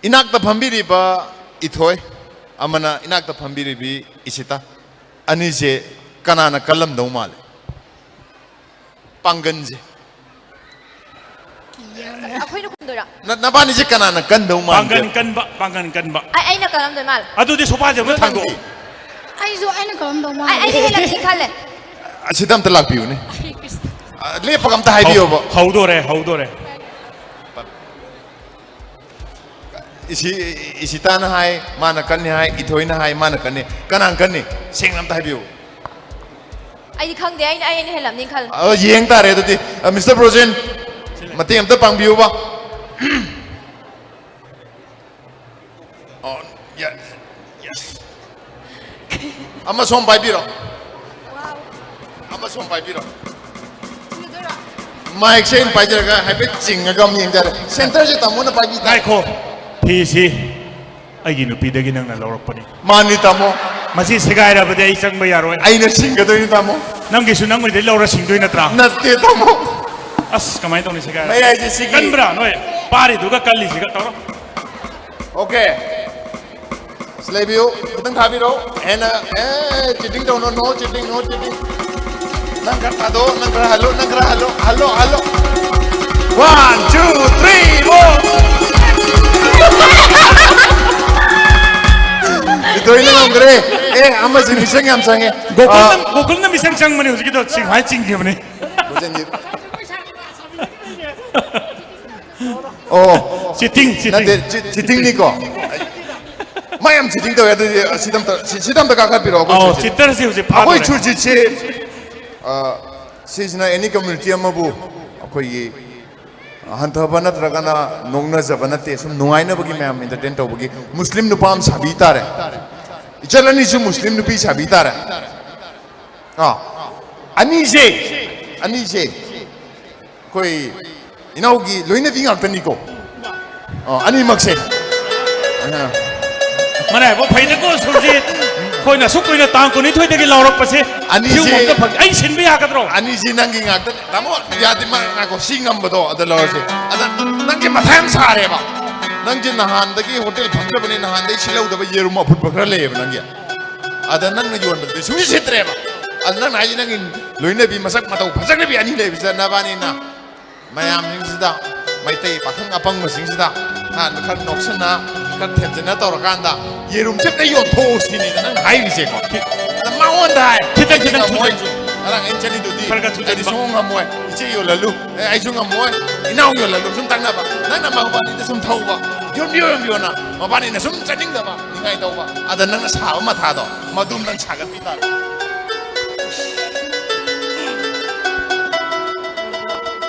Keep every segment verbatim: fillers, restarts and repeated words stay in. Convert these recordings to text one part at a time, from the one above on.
ꯏꯅꯥꯛꯇ ꯐꯝꯕꯤꯔꯤꯕ ꯏꯊꯣꯏ ꯑꯃꯅ ꯏꯅꯥꯛꯇ ꯐꯝꯕꯤꯔꯤꯕꯤ ꯏꯁꯤꯇꯥ, ꯑꯅꯤꯁꯦ ꯀꯅꯥꯅ ꯀꯜꯂꯝꯗꯧ ꯃꯥꯜꯂꯦ? ꯄꯥꯡꯒꯟꯁꯦ꯫ ꯑꯩꯈꯣꯏꯅ ꯈꯨꯝꯗꯣꯏꯔꯥ? ꯅ-, ꯅꯕꯥꯅꯤꯁꯦ ꯀꯅꯥꯅ ꯀꯟꯗꯧ ꯃꯥꯟꯒꯦ? ꯄꯥꯡꯒꯟ ꯀꯟꯕ, ꯄꯥꯡꯒꯟ ꯀꯟꯕ꯫ ꯑꯩ, ꯑꯩꯅ ꯀꯜꯂꯝꯗꯣꯏ ꯃꯥꯜꯂꯦ꯫ ꯑꯗꯨꯗꯤ ꯁꯣꯐꯥꯁꯦ ꯑꯝꯇ ꯊꯥꯡꯗꯣꯛꯑꯣ꯫ ꯑꯩꯁꯨ ꯑꯩꯅ ꯀꯜꯂꯝꯗꯧ ꯑꯩ, ꯃꯥꯜꯂꯦ꯫ ꯑꯩꯗꯤ ꯍꯦꯜꯂꯛꯅꯤ ꯈꯜꯂꯦ꯫ ꯑꯁꯤꯗ ꯑꯝꯇ ꯂꯥꯛꯄꯤꯌꯨꯅꯦ꯫ ꯑ, ꯂꯦꯞꯄꯒ ꯑꯝꯇ ꯍꯥꯏꯕꯤꯌꯣꯕ꯫ ꯍꯧ-, ꯍꯧꯗꯣꯔꯦ, ꯍꯧꯗꯣꯔꯦ꯫ ꯏꯁꯤ-, ꯏꯁꯤꯇꯥꯅ ꯍꯥꯏ, ꯃꯥꯅ ꯀꯟꯅꯤ ꯍꯥꯏ, ꯏꯊꯣꯏꯅ ꯍꯥꯏ, ꯃꯥꯅ ꯀꯟꯅꯤ꯫ ꯀꯅꯥꯅ ꯀꯟꯅꯤ? ꯁꯦꯡꯅ ꯑꯝꯇ ꯍꯥꯏꯕꯤꯌꯨ꯫ ꯑꯩꯗꯤ ꯈꯪꯗꯦ, ꯑꯩꯅ, ꯑꯩꯅ ꯍꯦꯜꯂꯝꯅꯤ ꯈꯜꯂꯦ꯫ ꯑ, ꯌꯦꯡ ꯇꯥꯔꯦ ꯑꯗꯨꯗꯤ꯫ ꯑ, ꯃꯤꯁꯇꯔ ꯕ꯭ꯔꯣꯖꯦꯟ, ꯃꯇꯦꯡ ꯑꯝꯇ ꯄꯥꯡꯕꯤꯌꯨꯕ꯫ ꯑꯣ, ꯌꯦꯁ, ꯌꯦꯁ꯫ ꯑꯃ ꯁꯣꯝ ꯄꯥꯏꯕꯤꯔꯣ꯫ ꯑꯃ ꯁꯣꯝ ꯄꯥꯏꯕꯤꯔꯣ꯫ ꯃꯥꯏꯛꯁꯦ ꯑꯩꯅ ꯄꯥꯏꯖꯔꯒ ꯍꯥꯏꯐꯦꯠ ꯆꯤꯡꯉꯒ ꯑꯃ ꯌꯦꯡꯖꯔꯦ꯫ ꯁꯦꯟꯇꯔꯁꯦ ꯇꯥꯃꯣꯅ ꯄꯥꯏꯕꯤ ꯇꯥꯔꯦ꯫ ꯉꯥꯏꯈꯣ꯫ ꯐꯤꯁꯤ ꯑꯩꯒꯤ ꯅꯨꯄꯤꯗꯒꯤ ꯅꯪꯅ ꯂꯧꯔꯛꯄꯅꯤ꯫ ꯃꯥꯅꯤ, ꯇꯥꯃꯣ꯫ ꯃꯁꯤ ꯁꯦꯒꯥꯏꯔꯕꯗꯤ ꯑꯩ ꯆꯪꯕ ꯌꯥꯔꯣꯏ꯫ ꯑꯩꯅ ꯁꯤꯡꯒꯗꯣꯏꯅꯤ, ꯇꯥꯃꯣ꯫ ꯅꯪꯒꯤꯁꯨ ꯅꯪꯒꯤꯗꯩ ꯂꯧꯔ ꯁꯤꯡꯗꯣꯏ ꯅꯠꯇ꯭ꯔꯥ? ꯅꯠꯇꯦ, ꯇꯥꯃꯣ꯫ ꯑꯁ, ꯀꯃꯥꯏꯅ ꯇꯧꯅꯤ ꯁꯦꯒꯥꯏꯔ? ꯃꯌꯥꯏꯁꯦ ꯁꯤꯒꯤ ꯀꯟꯕ꯭ꯔꯥ ꯅꯣꯏ? ꯄꯥꯔꯤꯗꯨꯒ ꯀꯜꯂꯤꯁꯤꯒ ꯇꯧꯔꯣ꯫ ꯑꯣꯀꯦ꯫ ꯑꯁ, ꯂꯩꯕꯤꯌꯨ꯫ ꯈꯤꯇꯪ ꯊꯥꯕꯤꯔꯣ꯫ ꯍꯦꯟꯅ, ꯑꯦ, cheating ꯇꯧꯅꯣ, no cheating, no cheating꯫ ꯅꯪ ꯈꯔ ꯊꯥꯗꯣꯛꯑꯣ, ꯅꯪ ꯈꯔ ꯍꯜꯂꯣ, ꯅꯪ ꯈꯔ hello, hello, hello. One, two, three, four꯫ ꯏꯊꯣꯏꯅ ꯉꯝꯈ꯭ꯔꯦ꯫ ꯑꯦ, ꯑꯃꯁꯤ ꯃꯤꯆꯪ ꯌꯥꯝ ꯆꯪꯉꯦ꯫ ꯒꯣꯀꯨꯜꯅ, ꯑꯥ꯫ ꯒꯣꯀꯨꯜꯅ ꯃꯤꯆꯪ ꯆꯪꯕꯅꯦ ꯍꯧꯖꯤꯛꯀꯤꯗꯣ, ꯁꯤ ꯍꯥꯏ ꯆꯤꯡꯈꯤꯕꯅꯦ꯫ ꯒꯣꯀꯨꯜꯁꯟꯖꯤꯠ꯫ ꯑꯣ꯫ Cheating, cheating꯫ ꯅꯠꯇꯦ, ꯆꯤ-, cheatingꯅꯤꯀꯣ꯫ ꯃꯥ ꯌꯥꯝ cheating ꯇꯧꯋꯦ, ꯑꯗꯨꯗꯤ ꯁꯤꯗ ꯑꯝꯇ, ꯁꯤ-, ꯁꯤꯗ ꯑꯝꯇ ꯀꯥꯈꯠꯄꯤꯔꯛꯑꯣ, ꯑꯩꯈꯣꯏ ꯑꯧ, ꯁꯨꯔꯖꯤꯠ꯫ Cheaterꯁꯤ ꯍꯧꯖꯤꯛ ꯑꯩꯈꯣꯏ ꯐꯥꯗꯣꯔꯦ꯫ ꯁꯨꯔꯖꯤꯠꯁꯤ, ꯑ, ꯁꯤꯁꯤꯅ any community ꯑꯃꯕꯨ ꯑꯩꯈꯣꯏꯒꯤ ꯍꯟꯊꯕ ꯅꯠꯇ꯭ꯔꯒꯅ ꯅꯣꯛꯅꯖꯕ ꯅꯠꯇꯦ, ꯁꯨꯝ ꯅꯨꯡꯉꯥꯏꯅꯕꯒꯤ, ꯃꯌꯥꯝ entertain ꯇꯧꯕꯒꯤ꯫ ꯃꯨꯁꯂꯤꯝ ꯅꯨꯄꯥ ꯑꯃ ꯁꯥꯕꯤ ꯇꯥꯔꯦ, ꯏꯆꯜ ꯑꯅꯤꯁꯨ ꯃꯨꯁꯂꯤꯝ ꯅꯨꯄꯤ ꯁꯥꯕꯤ ꯇꯥꯔꯦ꯫ ꯑꯥ, ꯑꯅꯤꯁꯦ, ꯑꯅꯤꯁꯦ ꯑꯩꯈꯣꯏ ꯏꯅꯥꯎꯒꯤ ꯂꯣꯏꯅꯕꯤ ꯉꯥꯛꯇꯅꯤꯀꯣ꯫ ꯑꯣ, ꯑꯅꯤꯃꯛꯁꯦ꯫ ꯑ꯫ ꯃꯔꯥꯏꯕꯛ ꯐꯩꯗꯀꯣ, ꯁꯨꯔꯖꯤꯠ꯫ ꯑꯩꯈꯣꯏꯅ ꯑꯁꯨꯛ ꯀꯨꯏꯅ ꯇꯥꯡ ꯀꯨꯟꯅꯤꯊꯣꯏꯗꯒꯤ ꯂꯥꯎꯔꯛꯄꯁꯦ, ꯑꯅꯤꯁꯦ, ꯁꯤꯒꯨꯝꯕ ꯑꯝꯇ ꯐꯪ-, ꯑꯩ ꯁꯤꯟꯕ ꯌꯥꯒꯗ꯭ꯔꯣ? ꯑꯅꯤꯁꯦ ꯅꯪꯒꯤ ꯉꯥꯛꯇ꯫ ꯇꯥꯃꯣ, ꯌꯥꯗꯦ, ꯃꯥ, ꯉꯥꯏꯈꯣ, ꯁꯤ ꯉꯝꯕꯗꯣ ꯑꯗ ꯂꯧꯔꯁꯦ꯫ ꯑꯗ ꯅꯪꯁꯦ ꯃꯊꯥ ꯌꯥꯝ ꯁꯥꯔꯦꯕ꯫ ꯅꯪꯁꯦ ꯅꯍꯥꯟꯗꯒꯤ ꯍꯣꯇꯦꯜ ꯐꯝꯖꯕꯅꯤ, ꯅꯍꯥꯟꯗꯒꯤ ꯁꯤꯠꯍꯧꯗꯕ ꯌꯦꯔꯨꯝ ꯑꯐꯨꯠꯄ ꯈꯔ ꯂꯩꯌꯦꯕ ꯅꯪꯒꯤ꯫ ꯑꯗ ꯅꯪꯅ ꯌꯣꯟꯕꯗꯨꯗꯤ ꯁꯨꯡꯁꯤꯠ ꯁꯤꯠꯇ꯭ꯔꯦꯕ꯫ ꯑꯗ ꯅꯪꯅ ꯍꯥꯏꯁꯦ ꯅꯪꯒꯤ ꯂꯣꯏꯅꯕꯤ ꯃꯁꯛ ꯃꯇꯧ ꯐꯖꯈ꯭ꯔꯕꯤ ꯑꯅꯤ ꯂꯩꯕꯁꯤꯗ ꯅꯕꯥꯅꯤꯅ ꯃꯌꯥꯝꯁꯤꯡꯁꯤꯗ, ꯃꯩꯇꯩ ꯄꯥꯈꯪ ꯑꯄꯪꯕꯁꯤꯡꯁꯤꯗ ꯅꯍꯥꯟ ꯈꯔ ꯅꯣꯛꯁꯟꯅ, ꯈꯔ ꯊꯦꯝꯖꯟꯅ ꯇꯧꯔꯀꯥꯟꯗ ꯌꯦꯔꯨꯝꯁꯦ ꯑꯝꯇ ꯌꯣꯟꯊꯣꯛꯑꯣ ꯁꯤꯅꯤꯗ ꯅꯪꯅ ꯍꯥꯏꯔꯤꯁꯦꯀꯣ꯫ ꯑꯗ ꯃꯉꯣꯟꯗ ꯍꯥꯏ, ꯈꯤꯇꯪ, ꯈꯤꯇꯪ ꯉꯝꯃꯣꯏ꯫ ꯊꯨꯖꯟꯁꯤ꯫ ꯉꯔꯥꯡ ꯑꯩꯅ ꯆꯠꯂꯤꯗꯨꯗꯤ ꯈꯔ ꯈꯔ ꯑꯩꯗꯤ ꯊꯨꯖꯟꯕ꯫ ꯁꯨꯡꯉꯝ ꯉꯝꯃꯣꯏ꯫ ꯏꯆꯦ ꯌꯣꯜꯍꯜꯂꯨ, ꯑꯦ, ꯑꯩꯁꯨ ꯉꯝꯃꯣꯏ, ꯏꯅꯥꯎ ꯌꯣꯜꯍꯜꯂꯨ, ꯁꯨꯝ ꯇꯛꯅꯕ꯫ ꯅꯪꯅ ꯃꯕꯥꯅꯤꯗ ꯁꯨꯝ ꯊꯧꯕ, ꯌꯣꯟꯕꯤꯌꯣ, ꯌꯣꯟꯕꯤꯌꯣꯅ ꯃꯕꯥꯅꯤꯅ ꯁꯨꯝ ꯆꯠꯅꯤꯡꯗꯕ, ꯅꯤꯡꯉꯥꯏ ꯇꯧꯕ꯫ ꯑꯗ ꯅꯪꯅ ꯁꯥꯕ ꯃꯊꯥꯗꯣ ꯃꯗꯨꯝ ꯅꯪ ꯁꯥꯒꯠꯄꯤ ꯇꯥꯔꯦ꯫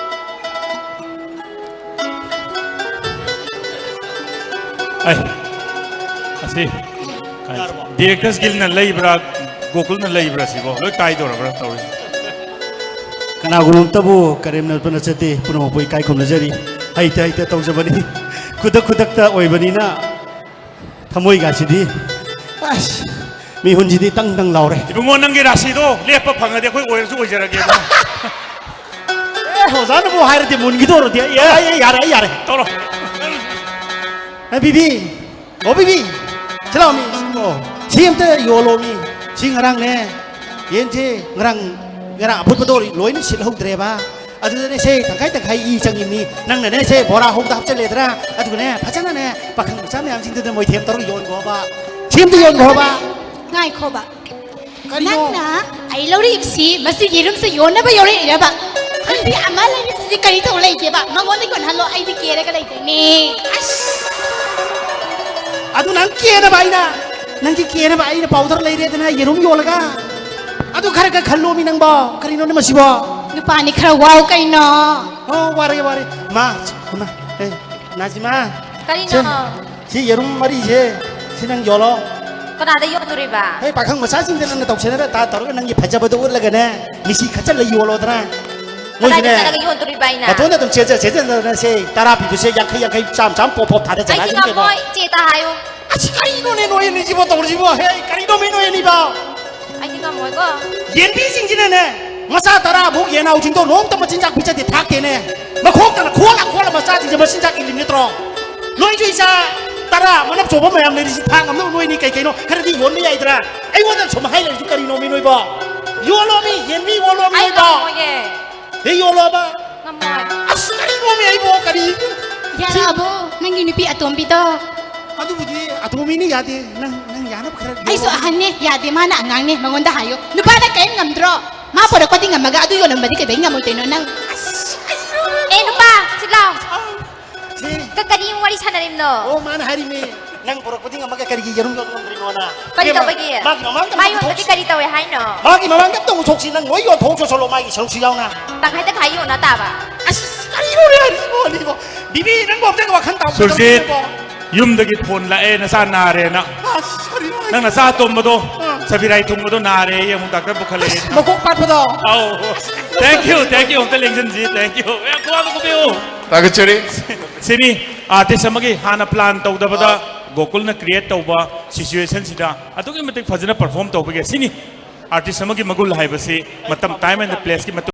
ꯑꯩ, ꯑꯁꯤ, ꯌꯥꯔꯕꯣ? Directors Guildꯅ ꯂꯩꯕ꯭ꯔꯥ, ꯒꯣꯀꯨꯜꯅ ꯂꯩꯕ꯭ꯔꯥ ꯁꯤꯕꯣ? ꯂꯣꯏ ꯀꯥꯏꯗꯧꯔꯕ꯭ꯔꯥ ꯇꯧꯔꯤꯁꯦ? ꯀꯅꯥꯒꯨꯝꯕ ꯑꯃꯇꯕꯨ ꯀꯔꯦꯝꯅꯕ ꯅꯠꯆꯗꯦ, ꯄꯨꯝꯅꯃꯛꯄꯨ ꯏꯀꯥꯏ ꯈꯨꯝꯅꯖꯔꯤ꯫ ꯍꯩꯇ ꯍꯩꯇ ꯇꯧꯖꯕꯅꯤ꯫ ꯈꯨꯗꯛ ꯈꯨꯗꯛꯇ ꯑꯣꯏꯕꯅꯤꯅ ꯊꯃꯣꯏꯒꯥꯁꯤꯗꯤ, ꯑꯁ, ꯃꯤꯍꯨꯟꯁꯤꯗꯤ ꯇꯪ ꯇꯪ ꯂꯥꯎꯔꯦ꯫ ꯏꯕꯨꯡꯉꯣ, ꯅꯪꯒꯤ ꯔꯥꯁꯤꯗꯣ ꯂꯦꯞꯄ ꯐꯪꯉꯗꯤ ꯑꯩꯈꯣꯏ ꯑꯣꯏꯔꯁꯨ ꯑꯣꯏꯖꯔꯒꯦ, ꯏꯕꯨꯡꯉꯣ꯫ ꯑꯦ, ꯑꯣꯖꯥꯅꯕꯨ ꯍꯥꯏꯔꯗꯤ ꯃꯨꯟꯈꯤꯗꯧꯔꯗꯤ꯫ ꯑꯦ, ꯑꯦ, ꯌꯥꯔꯦ, ꯑꯩ ꯌꯥꯔꯦ꯫ ꯇꯧꯔꯣ꯫ ꯑꯦ, ꯕꯤꯕꯤ, ꯑꯣ, ꯕꯤꯕꯤ, ꯁꯤ ꯂꯥꯛꯑꯣ ꯃꯤ꯫ ꯑꯣ, ꯁꯤ ꯑꯝꯇ ꯌꯣꯜꯂꯣ ꯃꯤ꯫ ꯁꯤ ꯉꯔꯥꯡꯅꯦ, ꯌꯦꯟꯁꯦ ꯉꯔꯥꯡ, ꯉꯔꯥꯡ ꯑꯐꯨꯠꯄꯗꯣ ꯂꯣꯏꯅ ꯁꯤꯠꯍꯧꯗ꯭ꯔꯦꯕ꯫ ꯑꯗꯨꯗꯅꯦ ꯁꯦ ꯇꯪꯈꯥꯏ ꯇꯪꯈꯥꯏ ꯏ ꯆꯪꯉꯤꯕꯅꯤ꯫ ꯅꯪꯅꯅꯦ ꯁꯦ ꯕꯣꯔꯥ ꯍꯧꯕꯗ ꯍꯥꯞꯆꯜꯂꯦꯗꯅ, ꯑꯗꯨꯒꯅꯦ ꯐꯖꯅꯅꯦ ꯄꯥꯈꯪ ꯃꯆꯥ ꯃꯌꯥꯝꯁꯤꯡꯗꯨꯗ ꯃꯣꯏꯊꯦꯝ ꯇꯧꯔꯒ ꯌꯣꯟꯈꯣꯕ꯫ ꯁꯤ ꯑꯝꯇ ꯌꯣꯟꯈꯣꯕ꯫ ꯉꯥꯏꯈꯣꯕ꯫ ꯀꯔꯤꯅꯣ? ꯅꯪꯅ ꯑꯩ ꯂꯧꯔꯛꯏꯕꯁꯤ ꯃꯁꯤ ꯌꯦꯔꯨꯝꯁꯦ ꯌꯣꯟꯅꯕ ꯌꯧꯔꯛꯏꯔꯕ? ꯑꯩꯗꯤ ꯑꯃ ꯂꯩꯔꯤꯁꯤꯗꯤ ꯀꯔꯤ ꯇꯧ ꯂꯩꯒꯦꯕ? ꯃꯉꯣꯟꯗ ꯌꯣꯟꯍꯜꯂꯣ, ꯑꯩꯗꯤ ꯀꯦꯔꯒ ꯂꯩꯗꯣꯏꯅꯦ꯫ ꯑꯁ! ꯑꯗꯨ ꯅꯪ ꯀꯦꯅꯕ ꯑꯩꯅ, ꯅꯪꯒꯤ ꯀꯦꯅꯕ ꯑꯩꯅ ꯄꯥꯎꯗꯔ ꯂꯩꯔꯦꯗꯅ ꯌꯦꯔꯨꯝ ꯌꯣꯜꯂꯒ꯫ ꯑꯗꯨ ꯈꯔ ꯈꯔ ꯈꯜꯂꯣꯃꯤ ꯅꯪꯕꯣ꯫ ꯀꯔꯤꯅꯣꯅꯦ ꯃꯁꯤꯕꯣ? ꯅꯨꯄꯥꯅꯤ ꯈꯔ ꯋꯥꯎ ꯀꯩꯅꯣ꯫ ꯑꯣ, ꯋꯥꯔꯦ, ꯋꯥꯔꯦ꯫ ꯃꯥ, ꯏꯃꯥ, ꯑꯦ, ꯅꯥꯖꯤꯃꯥ꯫ ꯀꯔꯤꯅꯣ? ꯁꯦ, ꯁꯤ ꯌꯦꯔꯨꯝ ꯃꯔꯤꯁꯦ, ꯁꯤ ꯅꯪ ꯌꯣꯜꯂꯣ꯫ ꯀꯅꯥꯗ ꯌꯣꯟꯗꯣꯔꯤꯕ? ꯍꯦ, ꯄꯥꯈꯪ ꯃꯆꯥꯁꯤꯡꯗ ꯅꯪꯅ ꯇꯧꯁꯦꯅꯔ ꯇꯥ ꯇꯧꯔꯒ ꯅꯪꯒꯤ ꯐꯖꯕꯗꯣ ꯎꯠꯂꯒꯅꯦ, ꯃꯤꯁꯤ ꯈꯠꯆꯜꯂ ꯌꯣꯜꯂꯣꯗꯅ꯫ ꯀꯗꯥꯏꯗ ꯃꯣꯏꯁꯨꯅꯦ, ꯆꯠꯂꯒ ꯌꯣꯟꯗꯣꯔꯤꯕ ꯑꯩꯅ? ꯃꯇꯣꯟꯗ ꯑꯗꯨꯝ ꯆꯦꯟꯖ-, ꯆꯦꯟꯖꯖꯗꯅ ꯁꯦ, ꯇꯔꯥ ꯄꯤꯕꯁꯦ ꯌꯥꯡꯈꯩ, ꯌꯥꯡꯈꯩ, ꯆꯥꯝ, ꯆꯥꯝ ꯄꯣꯞ ꯄꯣꯞ ꯊꯥꯗ ꯑꯩꯗꯤ ꯆꯠꯂꯛꯑꯁꯤꯅꯤ ꯀꯩꯅꯣ꯫ ꯉꯝꯃꯣꯏ, ꯆꯦ ꯇꯥ ꯍꯥꯏꯌꯨ꯫ ꯑꯁ, ꯀꯔꯤꯅꯣꯅꯦ ꯅꯣꯏ ꯑꯅꯤꯁꯤꯕꯣ ꯇꯧꯔꯤꯁꯤꯕꯣ? ꯍꯦ, ꯀꯔꯤꯅꯣꯃꯤ ꯅꯣꯏ ꯑꯅꯤꯕꯣ? ꯑꯩꯗꯤ ꯉꯝꯃꯣꯏꯀꯣ꯫ ꯌꯦꯟꯕꯤꯁꯤꯡꯁꯤꯅꯅꯦ, ꯃꯆꯥ ꯇꯔꯥꯃꯨꯛ ꯌꯦꯟꯅꯥꯎꯁꯤꯡꯗꯣ ꯅꯣꯡꯃꯇ ꯃꯆꯤꯟꯖꯥꯛ ꯄꯤꯖꯗꯦ, ꯊꯥꯛꯇꯦꯅꯦ꯫ ꯃꯈꯣꯛꯇꯅ ꯈꯣꯠꯂ ꯈꯣꯠꯂ ꯃꯆꯥꯁꯤꯡꯁꯦ ꯃꯆꯤꯟꯖꯥꯛ ꯏꯜꯂꯤꯕ ꯅꯠꯇ꯭ꯔꯣ? ꯅꯣꯏꯁꯨ ꯏꯆꯥ ꯇꯔꯥ ꯃꯅꯞ ꯆꯣꯕ ꯃꯌꯥꯝ ꯂꯩꯔꯤꯁꯤ ꯊꯥꯡ ꯑꯃꯅ ꯅꯣꯏꯅꯤ ꯀꯩ ꯀꯩꯅꯣ ꯈꯔꯗꯤ ꯌꯣꯟꯕ ꯌꯥꯏꯗ꯭ꯔꯥ? ꯑꯩꯉꯣꯟꯗ ꯁꯨꯝ ꯍꯥꯏ ꯂꯩꯔꯤꯁꯤ ꯀꯔꯤꯅꯣ ꯃꯤ ꯅꯣꯏꯕꯣ? ꯌꯣꯜꯂꯣ ꯃꯤ ꯌꯦꯟꯕꯤ ꯌꯣꯜꯂꯣ ꯃꯤ ꯑꯩ ꯅꯣꯏꯕꯣ? ꯉꯝꯃꯣꯏꯌꯦ꯫ ꯍꯦ ꯌꯣꯜꯂꯣꯕ꯫ ꯉꯝꯃꯣꯏ꯫ ꯑꯁ ꯀꯔꯤꯅꯣ ꯃꯤ ꯑꯩꯕꯣ ꯀꯔꯤ? ꯌꯥꯔꯛꯑꯕꯣ? ꯅꯪꯒꯤ ꯅꯨꯄꯤ ꯑꯇꯣꯝꯕꯤꯗꯣ꯫ ꯑꯗꯨꯕꯨꯗꯤ ꯑꯇꯣꯝꯕꯤꯅꯤ ꯌꯥꯗꯦ꯫ ꯅꯪ ꯅꯪ ꯌꯥꯅꯕ ꯈꯔ ꯑꯩꯁꯨ ꯌꯣꯜꯂꯣ꯫ ꯑꯍꯟꯅꯦ ꯌꯥꯗꯦ ꯃꯥꯅ ꯑꯉꯥꯡꯅꯦ ꯃꯉꯣꯟꯗ ꯍꯥꯏꯌꯣ꯫ ꯅꯨꯄꯥꯅ ꯀꯔꯤꯝ ꯉꯝꯗ꯭ꯔꯣ? ꯃꯥ ꯄꯣꯔꯛꯄꯗꯤ ꯉꯝꯃꯒ ꯑꯗꯨ ꯌꯣꯜꯂꯝꯕꯗꯤ ꯀꯩꯗꯧ ꯉꯝꯃꯣꯏꯗꯣꯏꯅꯣ ꯅꯪ? ꯑꯦ ꯅꯨꯄꯥ ꯁꯤ ꯂꯥꯎ꯫ ꯁꯤ ꯀꯔꯤ ꯋꯥꯔꯤ ꯁꯥꯟꯅꯔꯤꯕꯅꯣ? ꯑꯣ ꯃꯥꯅ ꯍꯥꯏꯔꯤꯅꯦ꯫ ꯅꯪ ꯄꯨꯔꯛꯄꯗꯤ ꯉꯝꯃꯒ ꯀꯔꯤꯒꯤ ꯌꯦꯔꯨꯝ ꯌꯣꯟꯕ ꯉꯝꯗ꯭ꯔꯤꯅꯣꯅ? ꯀꯔꯤ ꯏꯕꯦꯝꯃ, ꯇꯧꯕꯒꯤ? ꯃꯥꯒꯤ ꯃꯃꯥꯡꯗ ꯃꯥ ꯑꯃꯨꯛ ꯌꯣꯟꯕꯗꯤ ꯊꯣꯛꯁꯤ꯫ ꯀꯔꯤ ꯇꯧꯋꯦ ꯍꯥꯏꯅꯣ? ꯃꯥꯒꯤ ꯃꯃꯥꯡꯗ ꯑꯝꯇ ꯑꯃꯨꯛ ꯊꯣꯛꯁꯤ꯫ ꯅꯪ ꯂꯣꯏ ꯌꯣꯟꯊꯣꯛ ꯆꯣꯠꯁꯜꯂꯣ ꯃꯥꯒꯤ ꯁꯔꯨꯛꯁꯨ ꯌꯥꯎꯅ꯫ ꯇꯪꯈꯥꯏ ꯇꯪꯈꯥꯏ ꯌꯣꯟꯅ ꯇꯥꯕ꯫ ꯑꯁ ꯀꯔꯤꯅꯣꯅꯦ ꯑꯔꯤꯕꯣ ꯑꯔꯤꯕꯣ? ꯕꯤꯕꯤ ꯅꯪꯕꯨ ꯑꯝꯇ ꯋꯥꯈꯜ ꯇꯥꯎ ꯁꯨꯔꯖꯤꯠ, ꯇꯧꯔꯤꯕꯣ? ꯌꯨꯝꯗꯒꯤ ꯐꯣꯟ ꯂꯥꯛꯑꯦ ꯅꯆꯥ ꯅꯥꯔꯦꯅ꯫ ꯑꯁ ꯀꯔꯤꯅꯣ ꯍꯥꯏꯁꯤꯕꯣ? ꯅꯪ ꯅꯆꯥ ꯑꯇꯣꯝꯕꯗꯣ ꯑꯥ꯫ ꯁꯕꯤꯔꯥꯏ ꯊꯨꯡꯕꯗꯣ ꯅꯥꯔꯦ ꯑꯃꯨꯛ ꯗꯥꯛꯇꯔ ꯄꯨꯈꯠꯂꯛꯑꯦ꯫ ꯃꯀꯣꯛ ꯄꯥꯠꯄꯗꯣ꯫ ꯑꯧ꯫ Thank you, thank you꯫ ꯑꯝꯇ ꯂꯦꯡꯁꯤꯟꯁꯤ꯫ Thank you꯫ ꯌꯥꯝ ꯈꯨꯋꯥꯗ ꯀꯨꯝꯕꯤꯌꯨ꯫ ꯊꯥꯒꯠꯆꯔꯤ꯫ ꯁꯤꯅꯤ artist ꯑꯃꯒꯤ ꯍꯥꯟꯅ plan ꯇꯧꯗꯕꯗ ꯑꯥ꯫ ꯒꯣꯀꯨꯜꯅ create ꯇꯧꯕ situationꯁꯤꯗ ꯑꯗꯨꯛꯀꯤ ꯃꯇꯤꯛ ꯐꯖꯅ perform ꯇꯧꯕꯒꯤ ꯁꯤꯅꯤ artist ꯑꯃꯒꯤ ꯃꯒꯨꯜ ꯍꯥꯏꯕꯁꯤ꯫ ꯃꯇꯝ time and placeꯀꯤ ꯃꯇꯨꯡ